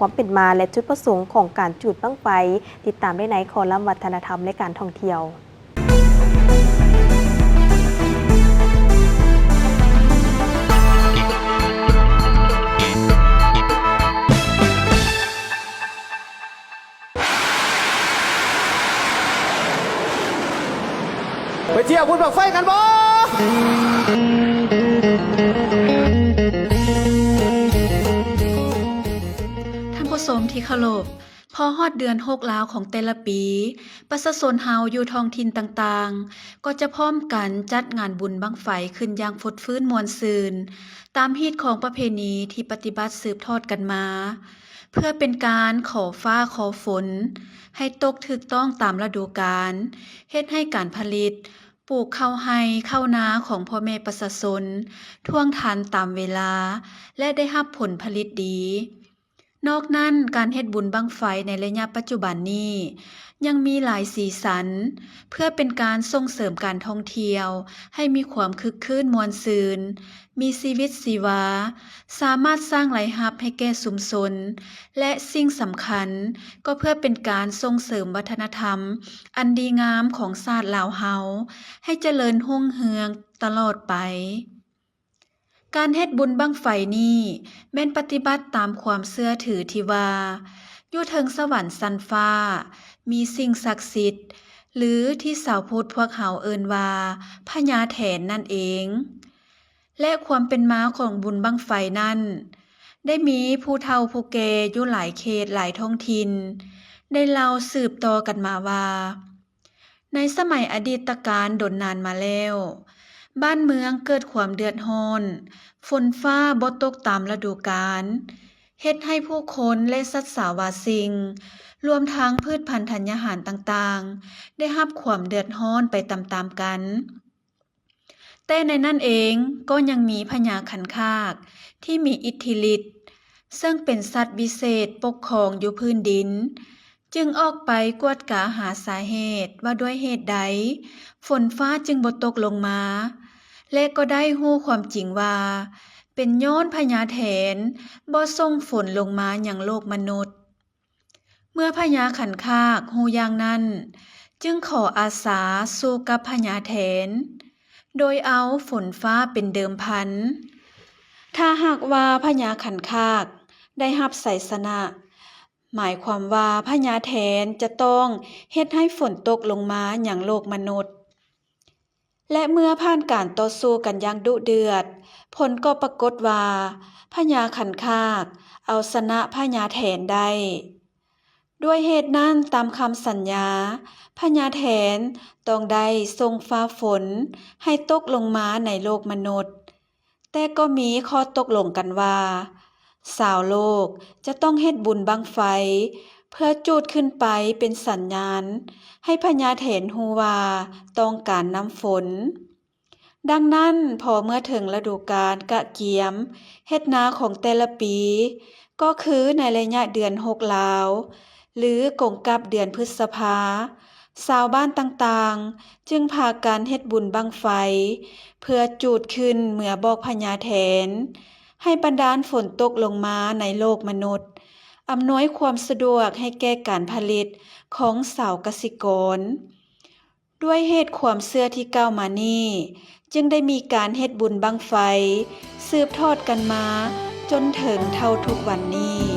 ຄວາມເປັນມາ ແລະ ຈຸດປະສົງຂອງການຈູດບັ້ງໄຟ, ຕິດຕາມໄດ້ໃນຄໍລັມວັດທະນະທຳ ແລະ ການທ່ອງທ່ຽວ. ໄປທ່ຽວບຸນບັ້ງໄຟກັນບໍ່? ທ່ານຜູ້ຊົມທີ່ເຄົາລົບ, ພໍຮອດເດືອນຫົກລາວຂອງແຕ່ລະປີ, ປະຊາຊົນເຮົາຢູ່ທ້ອງຖິ່ນຕ່າງໆ ກໍຈະພ້ອມກັນຈັດງານບຸນບັ້ງໄຟຂຶ້ນຢ່າງຟົດຟື້ນມ່ວນຊື່ນ, ຕາມຮີດຄອງປະເພນີທີ່ປະຕິບັດສືບທອດກັນມາ, ເພື່ອເປັນການຂໍຟ້າຂໍຝົນໃຫ້ຕົກຖືກຕ້ອງຕາມລະດູການ, ເຮັດໃຫ້ການຜະລິດ ປູກເຂົ້າໄຮ່ເຂົ້ານາຂອງພໍ່ແມ່ປະຊາຊົນທ່ວງທັນຕາມເວລາ ແລະ ໄດ້ຮັບຜົນຜະລິດດີ. ນອກນັ້ນ, ການເຮັດບຸນບັ້ງໄຟໃນໄລຍະປັດຈຸບັນນີ້ ຍັງມີຫຼາຍສີສັນ ເພື່ອເປັນການສົ່ງເສີມການທ່ອງທ່ຽວໃຫ້ມີຄວາມຄຶກຄື້ນມ່ວນຊື່ນ, ມີຊີວິດຊີວາ, ສາມາດສ້າງລາຍຮັບໃຫ້ແກ່ຊຸມຊົນ ແລະ ສິ່ງສຳຄັນ ກໍເພື່ອເປັນການສົ່ງເສີມວັດທະນະທຳອັນດີງາມຂອງຊາດລາວເຮົາ ໃຫ້ຈະເລີນຮຸ່ງເຮືອງຕະຫຼອດໄປ. ການເຮັດບຸນບັ້ງໄຟນີ້ ແມ່ນປະຕິບັດຕາມຄວາມເຊື່ອຖືທີ່ວ່າ ຢູ່ເທິງສະຫວັນຊັ້ນຟ້າ ມີສິ່ງສັກສິດ ຫຼື ທີ່ຊາວພຸດພວກເຮົາເອີ້ນວ່າ ພະຍາແຖນນັ້ນເອງ. ແລະ ຄວາມເປັນມາຂອງບຸນບັ້ງໄຟນັ້ນ ໄດ້ມີຜູ້ເຖົ້າຜູ້ແກ່ຢູ່ຫຼາຍເຂດຫຼາຍທ້ອງຖິ່ນ ໄດ້ເລົ່າສືບຕໍ່ກັນມາວ່າ ໃນສະໄໝອະດີດຕະການດົນນານມາແລ້ວ, ບ້ານເມືອງເກີດຄວາມເດືອດຮ້ອນ, ຝົນຟ້າບໍ່ຕົກຕາມລະດູການ, ເຮັດໃຫ້ຜູ້ຄົນ ແລະ ສັດສາວາສິ່ງ, ລວມທັງພືດພັນທັນຍາຫານຕ່າງໆ ໄດ້ຮັບຄວາມເດືອດຮ້ອນໄປຕາມໆກັນ. ແຕ່ໃນນັ້ນເອງກໍຍັງມີພະຍາຂັນຄາກທີ່ມີອິດທິລິດ ເຊິ່ງເປັນສັດວິເສດປົກຄອງຢູ່ພື້ນດິນ, ຈຶ່ງອອກໄປກວດກາຫາສາເຫດວ່າດ້ວຍເຫດໃດຝົນຟ້າຈຶ່ງບໍ່ຕົກລົງມາ ແລະ ກໍໄດ້ຮູ້ຄວາມຈິງວ່າ ເປັນຍ້ອນພະຍາແຖນບໍ່ສົ່ງຝົນລົງມາຍັງໂລກມະນຸດ. ເມື່ອພະຍາຂັນຄາກຮູ້ຢ່າງນັ້ນ, ຈຶ່ງຂໍອາສາສູ້ກັບພະຍາແຖນ, ໂດຍເອົາຝົນຟ້າເປັນເດີມພັນ. ຖ້າຫາກວ່າພະຍາຂັນຄາກໄດ້ຮັບໄຊຊະນະ, ໝາຍຄວາມວ່າພະຍາແຖນຈະຕ້ອງເຮັດໃຫ້ຝົນຕົກລົງມາຍັງໂລກມະນຸດ. ແລະ ເມື່ອຜ່ານການຕໍ່ສູ້ກັນຢ່າງດຸເດືອດ, ຜົນກໍປາກົດວ່າພະຍາຂັນຄາກເອົາຊະນະພະຍາແຖນໄດ້. ດ້ວຍເຫດນັ້ນ, ຕາມຄຳສັນຍາ, ພະຍາແຖນຕ້ອງໄດ້ສົ່ງຟ້າຝົນໃຫ້ຕົກລົງມາໃນໂລກມະນຸດ. ແຕ່ກໍມີຂໍ້ຕົກລົງກັນວ່າ ຊາວໂລກຈະຕ້ອງເຮັດບຸນບັ້ງໄຟ ເພື່ອຈູດຂຶ້ນໄປເປັນສັນຍານໃຫ້ພະຍາແຖນຮູ້ວ່າຕ້ອງການນ້ຳຝົນ. ດັ່ງນັ້ນ, ພໍເມື່ອເຖິງລະດູການກະກຽມເຮັດນາຂອງແຕ່ລະປີ, ກໍຄືໃນໄລຍະເດືອນຫົກລາວ ຫຼື ກົງກັບເດືອນພຶດສະພາ, ຊາວບ້ານຕ່າງໆຈຶ່ງພາກັນເຮັດບຸນບັ້ງໄຟ ເພື່ອຈູດຂຶ້ນເມືອບອກພະຍາແຖນ ໃຫ້ບັນດານຝົນຕົກລົງມາໃນໂລກມະນຸດ, ອຳນວຍຄວາມສະດວກໃຫ້ແກ່ການຜະລິດຂອງຊາວກະສິກອນ. ດ້ວຍເຫດຄວາມເຊື່ອທີ່ກ່າວມານີ້, ຈຶ່ງໄດ້ມີການເຮັດບຸນບັ້ງໄຟ ສືບທອດກັນມາຈົນເຖິງເທົ່າທຸກວັນນີ້.